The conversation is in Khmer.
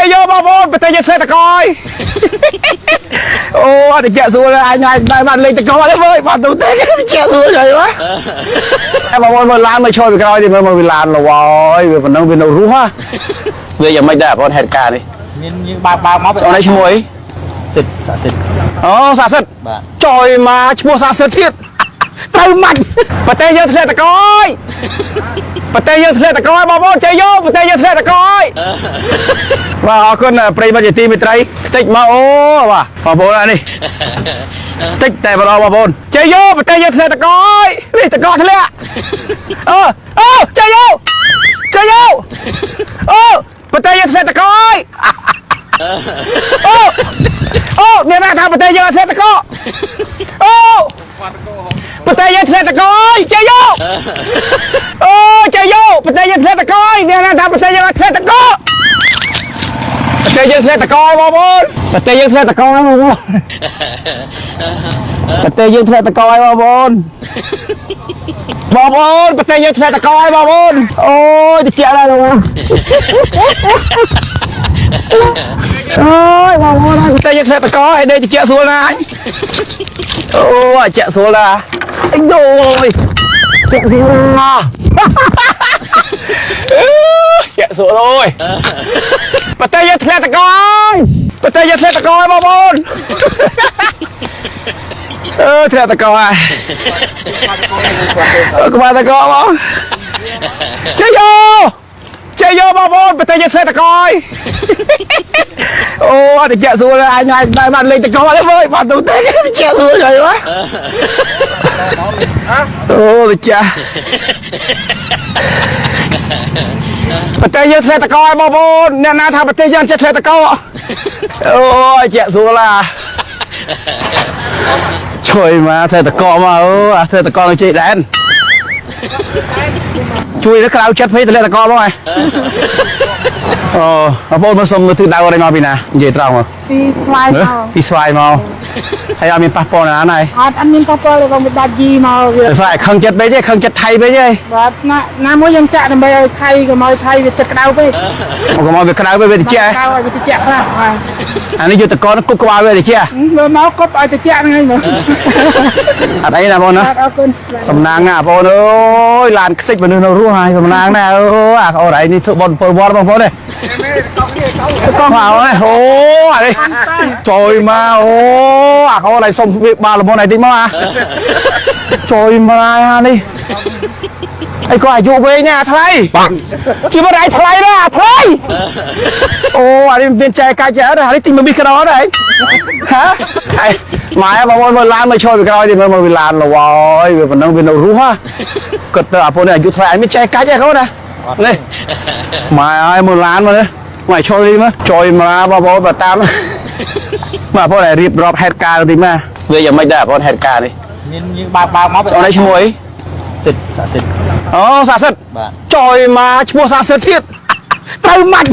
ជយោបងប្អូនប្រទេសយើងធ្លាក់តកយអូអត់តិចស្រួលអញអញតែបានលេងតកទេមើលបានទៅទេតិចស្រួលហើយបាទតែបងប្អូនមើលឡានមកឈរពីក្រោយទីមើលមកវាឡានលវយវាប៉ុណ្ណឹងវានៅរស់ហ่ะវាយ៉ាងម៉េចដែរបងប្អូនហេតុការណ៍នេះ មានយើងបើកបើកមក អូនឯងឈ្មោះអី សិទ្ធស័ក្តិសិទ្ធ អូសាសិទ្ធ បាទ ចយមកឈ្មោះសាសិទ្ធទៀតត្រូវម៉ាច់ប្រទេសយើងធ្លាក់តកយប្រទេសយើងធ្លាក់តកយបងប្អូនជ័យយោប្រទេសយើងធ្លាក់តកយបាទអរគុណប្រិយមិត្តជាទីមេត្រីខ្ទេចមកអូបាទបងប្អូនអានេះតិចតែម្ដងបងប្អូនជ័យយោប្រទេសយើងធ្លាក់តកយនេះតកធ្លាក់អូអូជ័យយោជ័យយោអូប្រទេសយើងធ្លាក់តកយអូអូមានណាថាប្រទេសយើងអត់ធ្លាក់តកអូប្រទេសយើងធ្លាក់តកអើយជ័យយោអូជ័យយោប្រទេសយើងធ្លាក់តកអើយមានណាថាប្រទេសយើងអត់ធ្លាក់តកប្រទេសយើងធ្លាក់តកបងប្អូនប្រទេសយើងធ្លាក់តកបងប្អូនប្រទេសយើងធ្លាក់តកហើយបងប្អូនបងប្អូនប្រទេសយើងធ្លាក់តកហើយបងប្អូនអូយតិចដែរបងប្អូនអូយបងប្អូនប្រទេសយើងធ្លាក់តកហើយដេកតិចស្រួលណាស់អញអូអាចាក់ស្រួលណាស់អញអូយចាក់ស្រួលណាស់អឺចាក់ស្រួលអូយប្រទេសយើងធ្លាក់តកហើយប្រទេសយើងធ្លាក់តកហើយបងប្អូនអឺធ្លាក់តកហើយក្បាលតកបងជ័យយោជ័យយោបងប្អូនប្រទេសយើងធ្លាក់តកហើយអូអត់តិចស្រួលអញអញតែបានលេងតកទេមើលបានទៅទេតិចស្រួលហើយបាទអូតិចប្រទេសយើងធ្លាក់តកហើយបងប្អូនអ្នកណាថាប្រទេសយើងចេះធ្លាក់តកអូយជាក់ស្រួលឡាជួយមកធ្លាក់តកមកអូអាធ្លាក់តកនៅជ័យដែនជួយទៅក្រៅចិត្តពេកធ្លាក់តកមកហ៎អូបងប្អូនមើលសុំមើលទិសដៅអីមកពីណានិយាយត្រង់មក ពីស្វាយមក ពីស្វាយមកហើយអត់មានប៉ះពាល់ណាស់ណា អត់អត់មានប៉ះពាល់ទេបងដាច់យីមកវា តែស្អែកខឹងចិត្តពេកទេខឹងចិត្តថៃពេកទេ បាទណាណាមួយយើងចាក់ដើម្បីឲ្យថៃកុំឲ្យថៃវាចិត្តក្តៅពេក កុំឲ្យវាក្តៅពេកវាតិច ក្តៅឲ្យវាត្រជាក់ខ្លះបាទ អានេះយកតកនគប់ក្បាលវាតិច មើលមកគប់ឲ្យត្រជាក់ហ្នឹងឯងបង អត់អីណាបងណា បាទអរគុណ សំណាងណាបងអូនអើយឡានខ្សិចមនុស្សនៅរស់ហើយសំណាងណាអូអាអូនឯងនេះធ្វើបនពលវត្តបងប្អូនទេកងមកអូអានេះចុយមកអូអាអូនឯងសុំវាបាលល្មនឯងតិចមកអាចុយមកអានេះអីក៏អាយុវែងណាស់អាថ្លៃជីវិតឯងថ្លៃណាស់អាថ្លៃអូអានេះមានចែកកាច់ចែអត់អានេះទិញមកមីក្រអត់ឯងហ៎ឯងម៉ែបងប្អូនមើលឡានមកឈរពីក្រោយទីមើលមកវាឡានលវយវាប៉ុណ្ណឹងវានៅរស់ហ่ะគាត់ទៅអាពូនេះអាយុថ្លៃឯងមានចែកកាច់ឯងកូនណានេះម៉ែអើយមើលឡានមកនេះម៉ែឈរនេះមកចុយមកបងប្អូនបើតាមមកបងប្អូនឲ្យរៀបរាប់ហេតុការណ៍តិចមកវាយ៉ាងម៉េចដែរបងប្អូនហេតុការណ៍នេះ មានយើងបើកបើកមក អូនឯងឈ្មោះអី សិទ្ធស័ក្តិសិទ្ធ អូសាសិទ្ធ បាទ ចុយមកឈ្មោះសាសិទ្ធទៀតត្រូវម៉ាច់